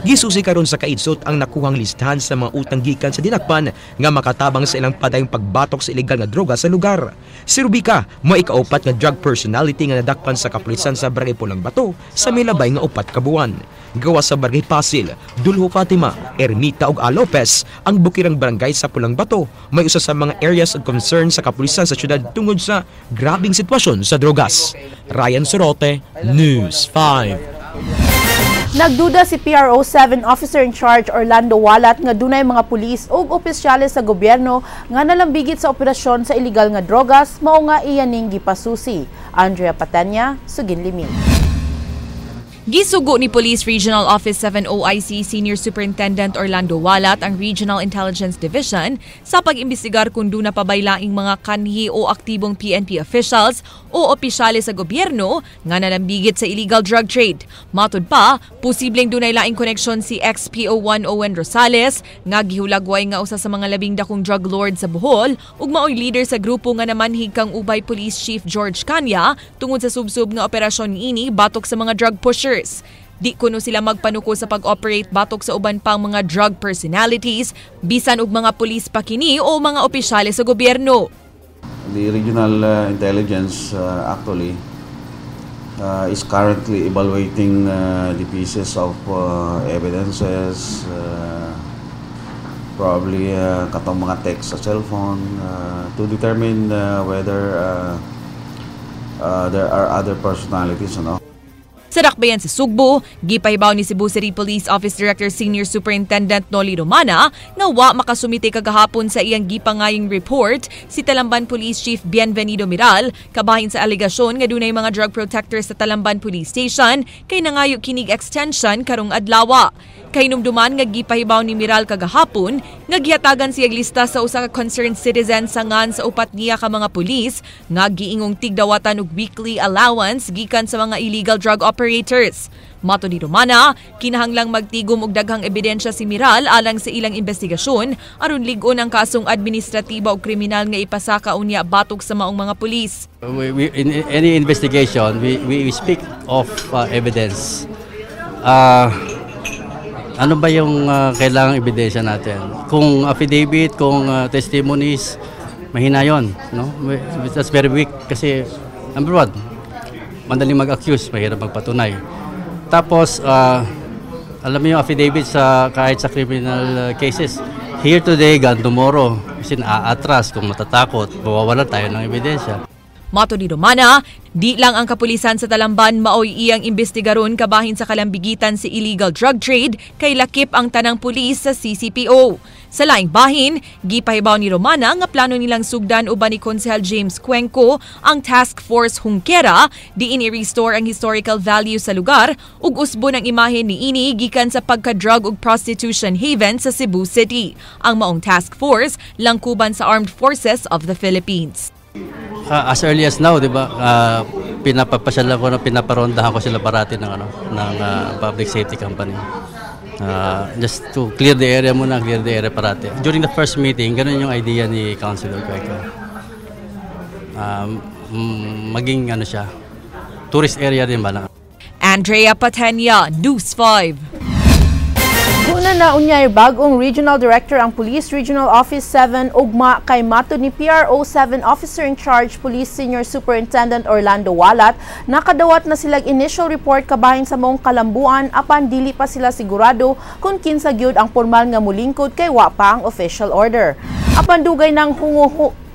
Gisusi karon sa kaidsot ang nakuhang listahan sa mga utang gikan sa dinakpan nga makatabang sa ilang padayong pagbatok sa ilegal nga droga sa lugar. Si Rubica mo ikaupat nga drug personality nga nadakpan sa kapulisan sa Barangay Pulang Bato sa milabay nga 4 ka buwan. Gawas sa Barangay Pasil, Dulho Fatima, Ermita ug A. Lopez, ang bukirang barangay sa Pulang Bato may usa sa mga areas of concern sa kapulisan sa syudad tungod sa grabing sitwasyon sa drogas. Ryan Sorote, News 5. Nagduda si PRO 7 Officer in Charge Orlando Walat nga dunay mga pulis ug opisyales sa gobyerno nga nalambigit sa operasyon sa illegal nga drogas mao nga iyaning gipasusi. Andrea Patanya, Sugin Limi. Gisugo ni Police Regional Office 7 OIC Senior Superintendent Orlando Walat ang Regional Intelligence Division sa pag-imbestigar kung duna pa bay laing mga kanhi o aktibong PNP officials o opisyales sa gobyerno nga nalambigit sa illegal drug trade. Matud pa, posibleng dunay laing koneksyon si ex-PO1 Owen Rosales nga gihulagway nga usa sa mga labing dakong drug lord sa Bohol ug maoy leader sa grupo nga namanhig kang Ubay Police Chief George Kanya tungod sa subsub nga operasyon niini batok sa mga drug pushers. Di kuno sila magpanuko sa pag-operate batok sa uban pang mga drug personalities, bisan og mga pulis pa kini o mga opisyales sa gobyerno. The regional intelligence actually is currently evaluating the pieces of evidences, probably katong mga text sa cellphone to determine whether there are other personalities, ano. Sa dakbayan sa Sugbo, gipahibaw ni Cebu City Police Office Director Senior Superintendent Noli Romana nga wa makasumite kagahapon sa iyang gipangayong report si Talamban Police Chief Bienvenido Miral kabahin sa alegasyon nga dunay mga drug protectors sa Talamban Police Station kay nangayo kinig extension karong adlawa. Kahinumduman nga gipahibaw ni Miral kagahapon nga gihatagan siya lista sa usa ka concerned citizen sa ngan sa upat niya ka mga pulis nga giingong tigdawatan og weekly allowance gikan sa mga illegal drug operators. Mato ni Romana, kinahanglang magtigom og daghang ebidensya si Miral alang sa ilang investigasyon aron lig-on ang kasong administratiba o kriminal nga ipasaka unya batok sa maong mga pulis. In any investigation, we speak of evidence. Ano ba yung kailangang ebidensya natin? Kung affidavit, kung testimonies, mahina yun, no? That's very weak kasi number one, madaling mag-accuse, mahirap magpatunay. Tapos, alam mo yung affidavit sa kahit sa criminal cases, here today, gone tomorrow. Kasi naaatras, kung matatakot, mawawalan tayo ng ebidensya. Mato ni Romana, di lang ang kapulisan sa Talamban maoy iyang imbestigaron kabahin sa kalambigitan si illegal drug trade kay lakip ang tanang pulis sa CCPO. Sa laing bahin, gipahibaw ni Romana nga plano nilang sugdan uban ni Konsehal James Cuenco ang Task Force Hungkera diin i-restore ang historical value sa lugar ug usbon ang imahe niini gikan sa pagka-drug ug prostitution haven sa Cebu City. Ang maong task force langkuban sa Armed Forces of the Philippines. As early as now, di ba? Pinapapasyal ko na pinaparondahan ko sila parati ng ano ng public safety company. Just to clear the area muna, clear the area parati. During the first meeting, ganun yung idea ni Councilor Cuenco. Maging ano siya, tourist area din ba? Andrea Patenia, News 5. Guna na unyay bagong Regional Director ang Police Regional Office 7 ugma kay matod ni PRO 7 Officer in Charge Police Senior Superintendent Orlando Walat, nakadawat na silang initial report kabahin sa maong kalambuan apan dili pa sila sigurado kung kinsa gyud ang formal nga mulingkod kay wa pa ang official order. Apan dugay nang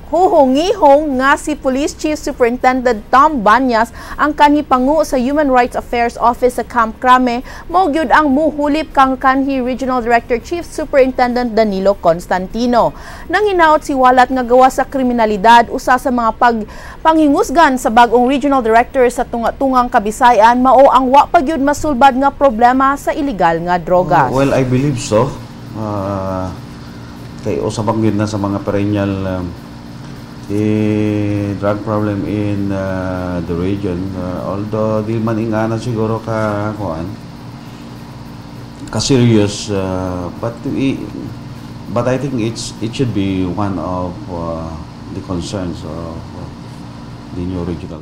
huhungihong nga si Police Chief Superintendent Tom Banyas ang kanhi pangu sa Human Rights Affairs Office sa Camp Crame, mao gyud ang muhulip kang kanhi Regional Director Chief Superintendent Danilo Constantino. Nanginaot si Walat nga gawa sa kriminalidad usa sa mga panghingusgan sa bagong Regional Director sa tunga-tungang Kabisayan mao ang wa pa gyud masulbad nga problema sa illegal nga drogas. Well, I believe so. Kay usabang gyud na sa mga perennial the drug problem in the region, although di man ingana siguro ka kuan ka serious, but I think it should be one of the concerns of the new regional.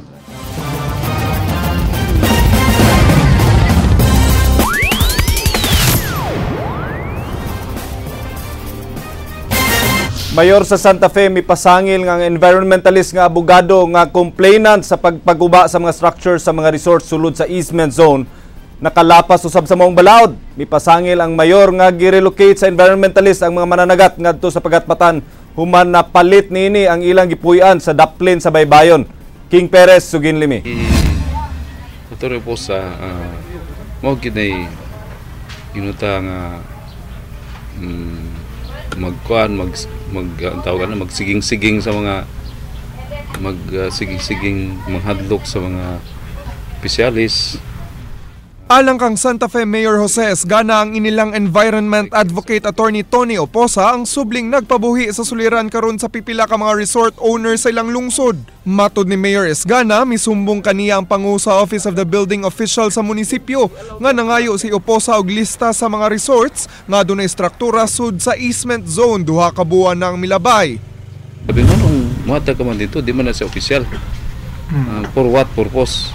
Mayor sa Santa Fe mipasangil nga ang environmentalist nga abogado nga complainant sa pagpaguba sa mga structure sa mga resort sulod sa easement zone nakalapas usab sa maong balaod. Mipasangil ang mayor nga girelocate sa environmentalist ang mga mananagat ngadto sa Pagatpatan human napalit niini ang ilang gipuy-an sa daplin sa baybayon. King Perez, Suginlimi. Ito po sa mao kinay ginuta nga magkuan mag tawag na magsiging-siging sa mga magsiging-siging manghadlok sa mga opisyalis. Alang kang Santa Fe Mayor Jose Esgana, ang inilang environment advocate Attorney Tony Oposa ang subling nagpabuhi sa suliran karon sa pipila ka mga resort owner sa ilang lungsod. Matod ni Mayor Esgana, misumbong kaniya ang pangu sa Office of the Building Official sa munisipyo nga nangayo si Oposa og lista sa mga resorts nga dunay struktura sud sa easement zone 2 ka buwan nang milabay. Sabi mo nung muhatag ka man dito, di man na siya official. For what purpose?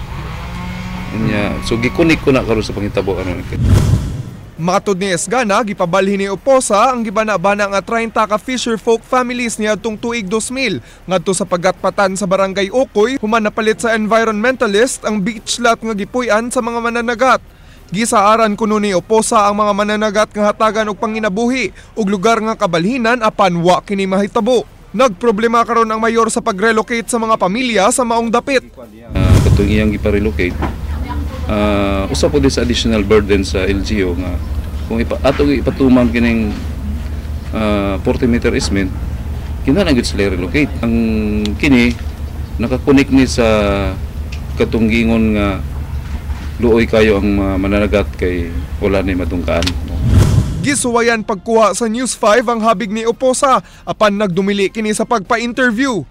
Nya, so gikunik ko na karon sa panghitabo aron. Matod ni Esgana, gipabalhin ni Oposa ang gibana-bana nga 30 ka fisher folk families niadtong tuig 2000 ngadto sa pagatpatan sa Barangay Okoy, human napalit sa environmentalist ang beach lot nga gipuy-an sa mga mananagat. Gisaaran kuno ni Oposa ang mga mananagat nga hatagan og panginabuhi ug lugar nga kabalhinan apan wa kini mahitabo. Nagproblema karon ang mayor sa pag-relocate sa mga pamilya sa maong dapit. Katong iyang gipa-relocate, usa po din sa additional burden sa LGU nga kung atong ipatuman kining 40-meter easement, kinahanglan gyud sila relocate. Ang kini nakakonek ni sa katong giingon nga luoy kayo ang mananagat kay wala ni madungkaan. Gisuwayan pagkuha sa News 5 ang habig ni Oposa apan nagdumili kini sa pagpa-interview.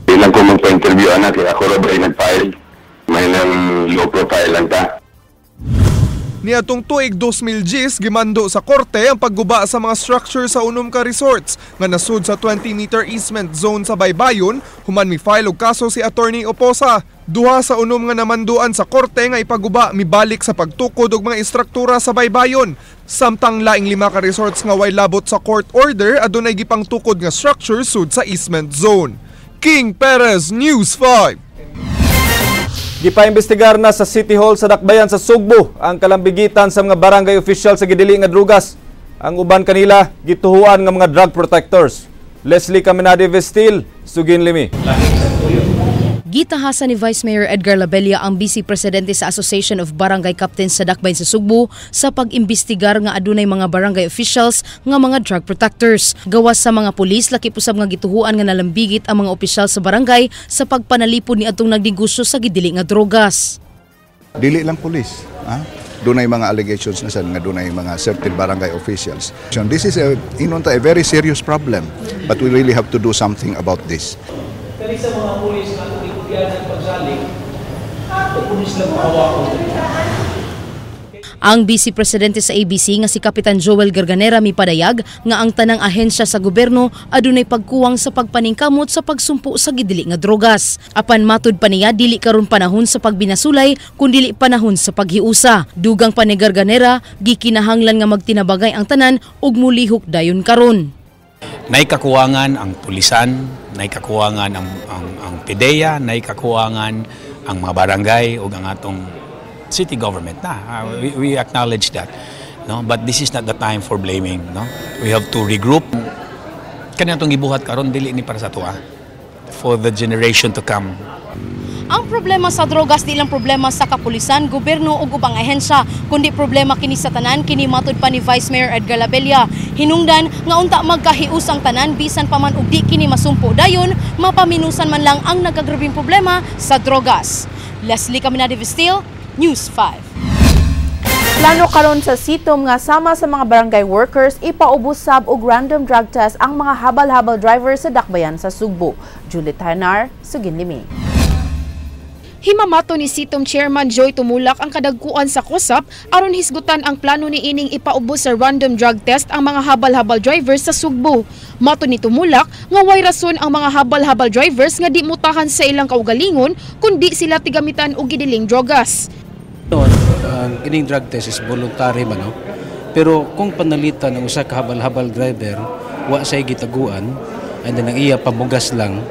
Ilang ko magpa-interview anak, ako ra ba nag-file? May nang low profile lang ta. Niadtong tuig 2010, gimando sa korte ang pagguba sa mga structure sa unom ka resorts nga nasud sa 20-meter easement zone sa Baybayon, human mi-file og kaso si Attorney Oposa. Duha sa unom nga namanduan sa korte nga ipaguba mibalik sa pagtukod og mga istruktura sa Baybayon. Samtang laing 5 ka resorts nga way labot sa court order adunay gipangtukod nga structure sud sa easement zone. King Perez, News 5. Gipaimbestigar na sa City Hall sa Dakbayan sa Sugbo ang kalambigitan sa mga barangay official sa gidili nga drugas. Ang uban kanila gituhuan nga mga drug protectors. Leslie Caminade Vestil, Sugin Limi. Gitahasan ni Vice Mayor Edgar Labella ang Vice Presidente sa Association of Barangay Captains sa Dakbayan sa Sugbo sa pag-imbestigar nga adunay mga barangay officials nga mga drug protectors. Gawas sa mga pulis, laki pusab nga gituhuan nga nalambigit ang mga opisyal sa barangay sa pagpanalipod ni atong nagnegosyo sa gidili nga drogas. Dili lang pulis, ha? Dunay mga allegations na sad nga dunay mga certain barangay officials. So this is a very serious problem, but we really have to do something about this. Kani sa mga pulis nga atong gikubiyanan pagsalig, ato pulis lang mahawakon. Ang Vice Presidente sa ABC nga si Kapitan Joel Garganera mipadayag nga ang tanang ahensya sa gobyerno adunay pagkuwang sa pagpaningkamot sa pagsumpo sa gidili nga drogas. Apan matud pa niya dili karon panahon sa pagbinasulay kun dili panahon sa paghiusa. Dugang pa ni Garganera, gikinahanglan nga magtinabangay ang tanan ug mulihok dayon karon. Naikakuwangan ang pulisan, naikakuwangan ang PDEA, naikakuwangan ang mga barangay ug ang atong city government na. We acknowledge that. No? But this is not the time for blaming. No? We have to regroup. Kani atong gibuhat karon dili ni para sa atoa. For the generation to come. Ang problema sa drogas di lang problema sa kapulisan, gobyerno ug ubang ahensya, kundi problema kini sa tanan, kini matud pa ni Vice Mayor Edgar Labella. Hinungdan nga unta magkahius ang tanan bisan pa man og di kini masumpo dayon, mapaminusan man lang ang nagagrabing problema sa drogas. Leslie Caminade Vestil, News 5. Plano karon sa sitom nga sama sa mga barangay workers ipaubos sab og random drug test ang mga habal-habal drivers sa Dakbayan sa Sugbo. Julie Tanar, Sugin Limi. Himamato ni Sitom Chairman Joy Tumulak ang kadagkuan sa KOSAP aron hisgutan ang plano ni ining ipaubos sa random drug test ang mga habal-habal drivers sa Sugbo. Mato ni Tumulak nga way rason ang mga habal-habal drivers nga di mutahan sa ilang kaugalingon kundi sila tigamitan og gidiling drogas. Ang kining drug test is voluntary man, no? Pero kung panalitan ang usa ka habal-habal driver wa say gitaguan and then ang iya pamugas lang,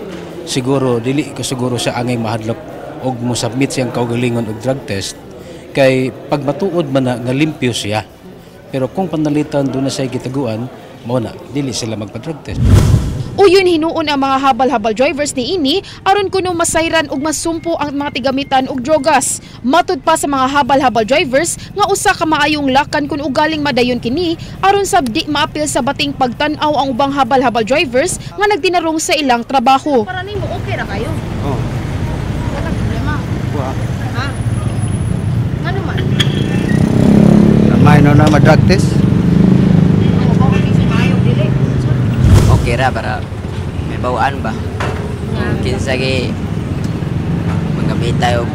siguro dili ko siguro siya angay mahadlok og mo submit siyang kaugalingon og drug test kay pag matuod man na nga limpyo siya. Pero kung panalitan doon na siya gitaguan, mao na dili sila magpa-drug test. Uyon hinuon ang mga habal-habal drivers ni ini aron kuno masayran og masumpo ang mga tigamitan og drogas. Matud pa sa mga habal-habal drivers nga usa ka maayong lakan kun ugaling madayon kini aron sab di maapil sa bating pagtan-aw ang ubang habal-habal drivers nga nagtinarong sa ilang trabaho. Para nimo okay ra kayo? Oh. Wala problema. Wa. Ha? Ngano man? Drug test. Okay ra para may bawaan ba. Kinsa gi magamit og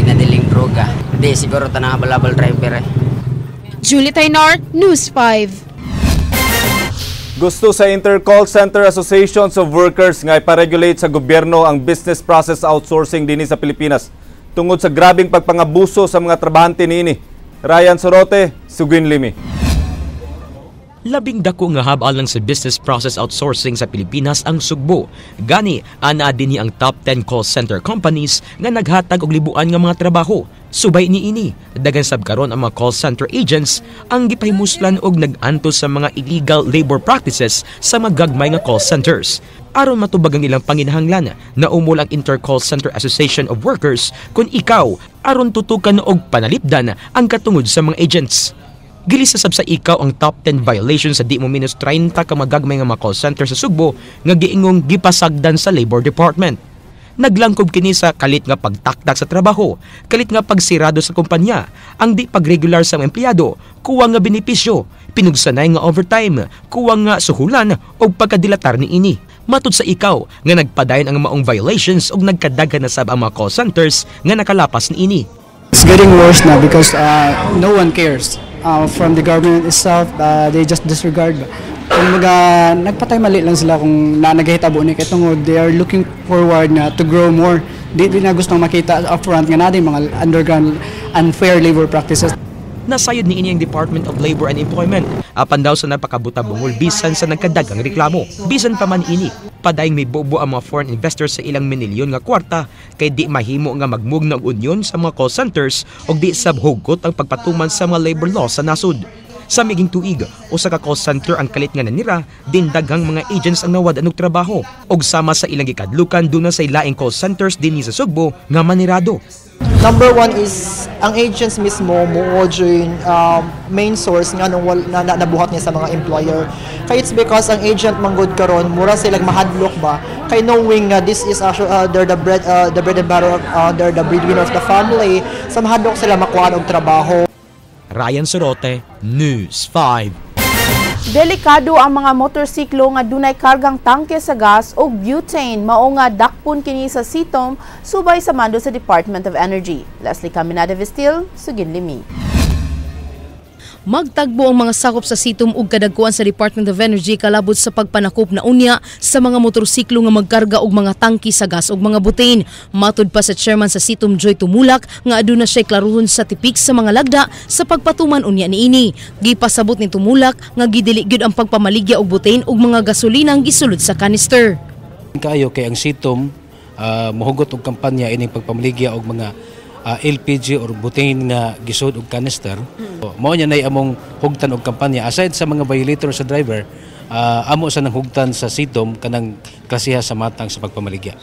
ginadiling droga. Di siguro tanang habal-habal driver eh. Julie Taynar, News 5. Gusto sa Intercall Center Associations of Workers nga iparegulate sa gobyerno ang business process outsourcing dinhi sa Pilipinas tungod sa grabing pagpangabuso sa mga trabahante niini. Ryan Sorote, Suguin Limi. Labing dako nga habal lang sa business process outsourcing sa Pilipinas ang Sugbo. Gani, ana dinhi ang top 10 call center companies nga naghatag og libuan nga mga trabaho. Subay niini, daghan sab karon ang mga call center agents ang gipahimuslan og nag-antos sa mga illegal labor practices sa magagmay nga call centers. Aron matubag ang ilang panginahanglan, naumol ang Intercall Center Association of Workers kung ikaw aron tutukan og panalipdan ang katungod sa mga agents. Gilis sa sab sa ikaw ang top 10 violations sa di mo minus 30 ka magagmay nga mga call center sa Sugbo nga giingong gipasagdan sa Labor Department. Naglangkob kini sa kalit nga pagtaktak sa trabaho, kalit nga pagsirado sa kumpanya, ang di pagregular sa mga empleyado, kuwang nga benepisyo, pinugsanay nga overtime, kuwang nga suhulan o pagkadilatar niini. Matud sa ikaw nga nagpadayon ang maong violations ug nagkadaghan na sab ang mga call centers nga nakalapas niini. It's getting worse now because no one cares. From the government itself, they just disregard. Kumbaga, nagpatay mali lang sila kung na nagahitabo ni kay tungod they are looking forward na to grow more. Di na gustong makita upfront nga na mga underground unfair labor practices. Nasayod niini ang Department of Labor and Employment apan daw sa napakabutabungol bisan sa nagkadagang reklamo. Bisan pa man ini, padayong may bubo ang mga foreign investors sa ilang minilyon nga kwarta kay di mahimo nga magmugna og union sa mga call centers og di sab hugot ang pagpatuman sa mga labor law sa nasod. Sa miging tuig, usa ka call center ang kalit nga nanira, din daghang mga agents ang nawad-an og trabaho og sama sa ilang gikadlukan duna sa laing call centers dinhi sa Sugbo nga manirado. Number one is ang agents mismo mo join main source nga nung nabuhat niya sa mga employer. Kay it's because ang agent manggod karon mura sila mahadlok ba kay knowing nga this is actually they're the bread and butter, they're the breadwinner of the family, sa mahadlok sila makuha og trabaho. Ryan Sorote, News 5. Delikado ang mga motorsiklo nga dunay kargang tangke sa gas o butane, mao nga dakpon kini sa sitom subay sa mando sa Department of Energy. Leslie Caminada Vestil, Sugin Limi. Magtagbo ang mga sakop sa sitom ug kadagkuan sa Department of Energy kalabot sa pagpanakop na unya sa mga motorsiklo nga magkarga og mga tangki sa gas ug mga butane. Matud pa sa chairman sa sitom Joy Tumulak nga aduna siya klaruhon sa tipik sa mga lagda sa pagpatuman unya niini. Gipasabot ni Tumulak nga gidili gyud ang pagpamaligya og butane ug mga gasolinang gisulod sa canister. Kaayo kay ang sitom mohugot og kampanya ining pagpamaligya og mga LPG or butane nga gisod og canister. Mao niya nay among hugtan og kampanya aside sa mga violator sa driver, amo sa nang hugtan sa sitom kanang klasiha sa matang sa pagpamaligya.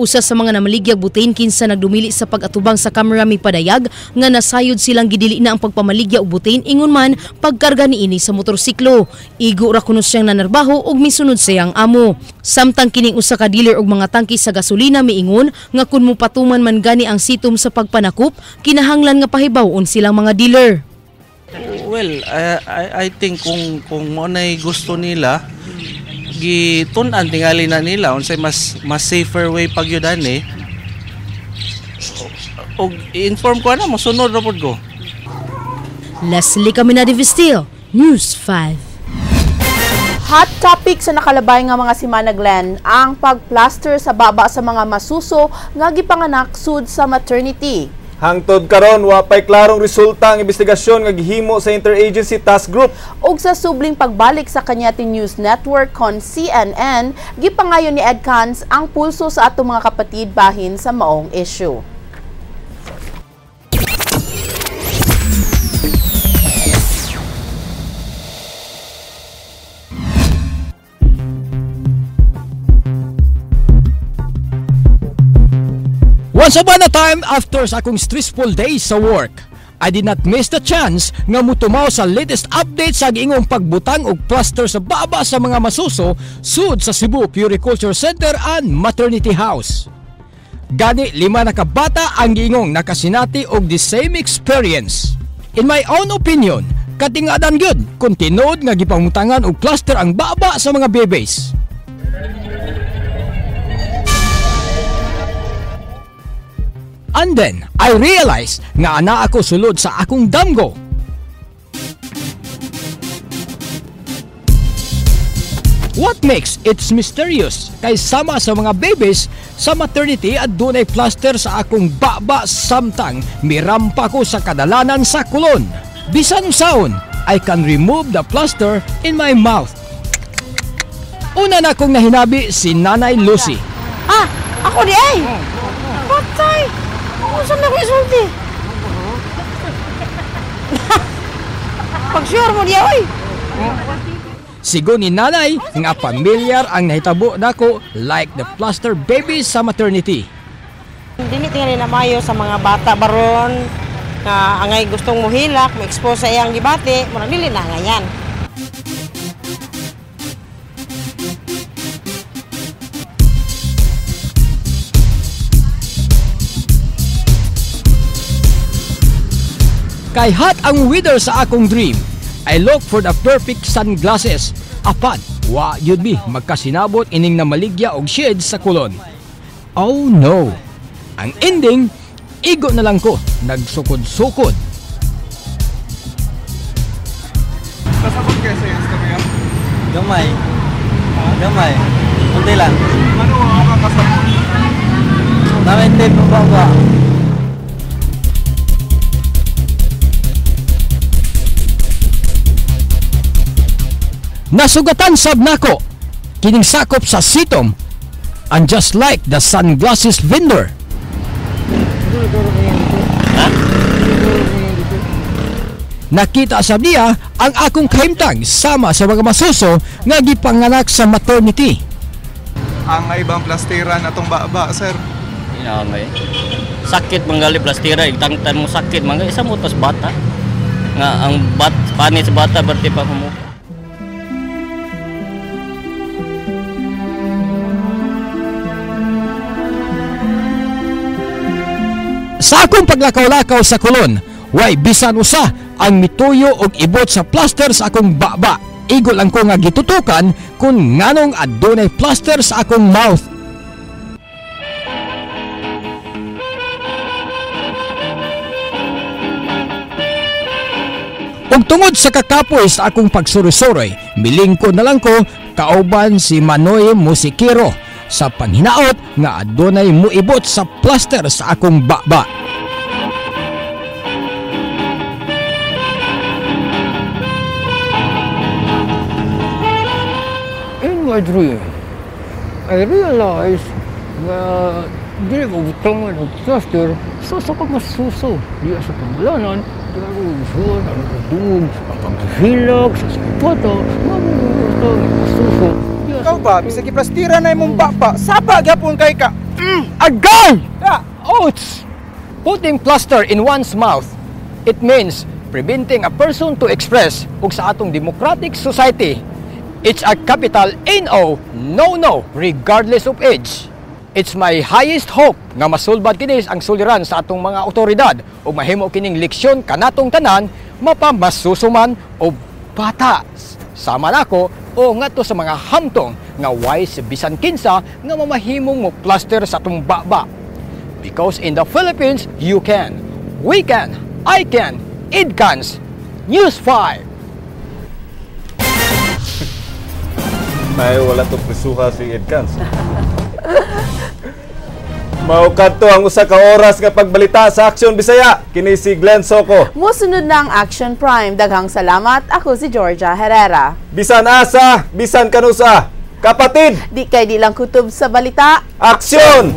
Usa sa mga namaligyag butane kinsa nagdumili sa pag-atubang sa kamera mipadayag nga nasayod silang gidili na ang pagpamaligya og butane ingon man pagkarga niini sa motorsiklo. Igo ra kuno siyang nanarbaho og misunod siyang amo. Samtang kining usa ka dealer og mga tangki sa gasolina miingon nga kun mopatuman man gani ang sitom sa pagpanakop, kinahanglan nga pahibaw-on silang mga dealer. Well, I think kung mo nay gusto nila, gitun-an tingali na nila unsay mas safer way pagyud ani. Og i-inform ko ana mosunod ra pud ko. Leslie Caminada Vestil, News 5. Hot topic sa nakalabay nga mga simana, Glenn, ang pagplaster sa baba sa mga masuso nga gipanganak sud sa maternity. Hangtod karon wa pay klarong resulta ang investigasyon nga gihimo sa Interagency Task Group. Ug sa subling pagbalik sa Kanyati News Network kon CNN, gipangayon ni Ed Cans ang pulso sa atong mga kapatid bahin sa maong issue. Once upon a time, after sa akong stressful day sa work, I did not miss the chance nga mutumaw sa latest update sa giingong pagbutang og plaster sa baba sa mga masuso sud sa Cebu Puericulture Center and Maternity House. Gani 5 na ka bata ang giingong nakasinati og the same experience. In my own opinion, katingadan gyud kung tinuod nga gipangutangan og plaster ang baba sa mga babies. And then, I realized nga ana ako sulod sa akong damgo. What makes it mysterious kay sama sa mga babies sa maternity at dunay plaster sa akong baba samtang mirampa ko sa kadalanan sa Kulon. Bisan usaon, I can remove the plaster in my mouth. Una na kong nahinabi si Nanay Lucy. Ah, ako di ay! Patay! Saan na ko isulti? Pag-sure mo di ay! Sigo ni Nanay nga pamilyar ang nahitabo nako like the plaster babies sa maternity. Dili tingali na mayo sa mga bata baron nga angay gustong muhilak, mo-expose sa iyang gibati, murag dili na ngayan. Kay hot ang weather sa akong dream. I look for the perfect sunglasses. Apan, wa yun bi magkasinabot ining namaligya og shades sa Kulon. Oh no! Ang ending, igo na lang ko, nagsukod-sukod. Kasabot kayo sa istorya? Gamay. Gamay. Kunti lang. Ano ang kakasabot? Namin tape pa ba? Nasugatan sab nako kining sakop sa sitom and just like the sunglasses vendor. Nakita sab niya ang akong kahimtang sama sa mga masuso nga gipanganak sa maternity. Ang ibang plastiran atong baba, sir. Inangay. Sakit manggali plastira, igtangtan mo sakit manggali isa mo tas bata. Nga ang bat panit sa bata berti pa mo. Sa akong paglakaw-lakaw sa Kulon, way bisan usa ang mituyo og ibot sa plaster sa akong baba. Igo lang ko nga gitutukan kung nganong adunay plaster sa akong mouth. Ug tungod sa kakapoy sa akong pagsuroy-suroy, milingkod na lang ko kauban si Manoy Musikero sa panghinaot nga adunay muibot sa plaster sa akong baba. In my dream, I realized na dili ko butangan og plaster sa pagmasuso diya sa pagulanan, pero ang dug, ang paghilak sa bata, masuso. Ikaw ba, bisag giplastira na imong baba, saba gyapon kay ka. Agay! Oats! Putting plaster in one's mouth, it means preventing a person to express ug sa atong democratic society. It's a capital N-O, no no, regardless of age. It's my highest hope nga masulbad kini ang suliran sa atong mga otoridad ug mahimo kining leksyon kanatong tanan mapamasusuman o bata. Sama nako o ngadto sa mga hamtong nga wise bisan kinsa nga mamahimong mo plaster sa atong baba. Because in the Philippines, you can, we can, I can, it cans. News 5. Ay, wala to prisuha si Ed Cans. Mao kadto ang usa ka oras nga pagbalita sa Aksyon Bisaya. Kini si Glenn Soco. Mosunod na ang Action Prime. Daghang salamat. Ako si Georgia Herrera. Bisan asa, bisan kanusa. Kapatid! Di kay di lang kutob sa balita. Aksyon!